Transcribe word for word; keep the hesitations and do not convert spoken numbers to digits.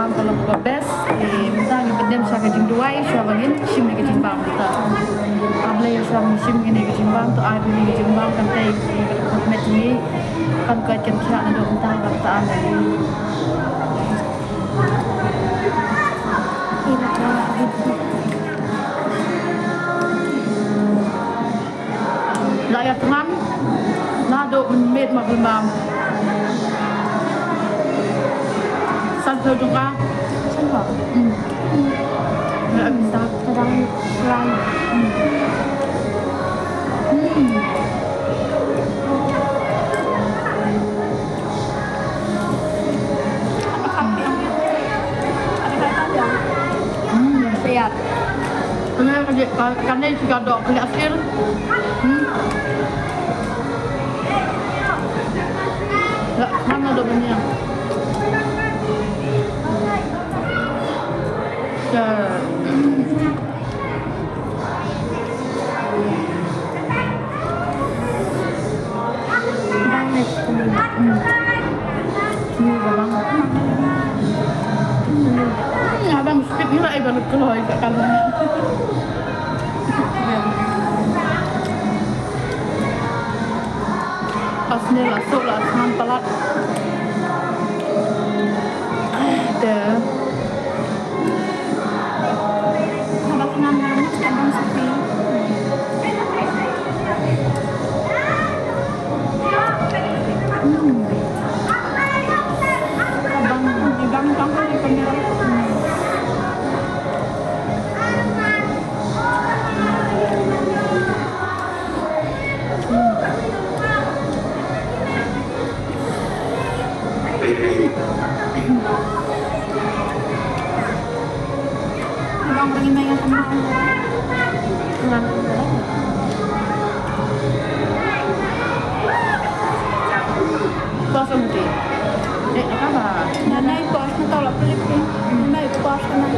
Ka long kaba best, eh, mynta ngi pyndem sha ka jingduwai, shuwa ba ngin shim ïa ka jingbam mynta. A Blei ïa shuwa ba ngin shim ïa ka jingbam, to ai ba ïa ka jingbam kan tei ïa ka dkhot met jong ngi, kan koit kan khiah naduh mynta haduh katta ar. La ïa thngan naduh mynmiet ma phi bam. San phew jong ka. San phew. Hmm. La ïa thngan. Ka dang rai. Hmm. Hmm. Hmm, siap. Kane ka, ka, kane ka dok kali akhir. Hmm. Ya, mana dok ni? Ya. Bang next to me. Hmm. Ni ba bang. Hmm, abang speed ni lah, eh, baru keluar kat kanan. Pas ni lah, sok lah, senang palat. Dah. Haba kynam ngan, kynam sepi. Hmm. Abang, ibang tang di kamera. Hmm. Abang pergi main sama orang. Abang. Puas, Aunty? Eh, apa, Bah? Nanai puas, na tau la pelik ni. Nanai puas, na.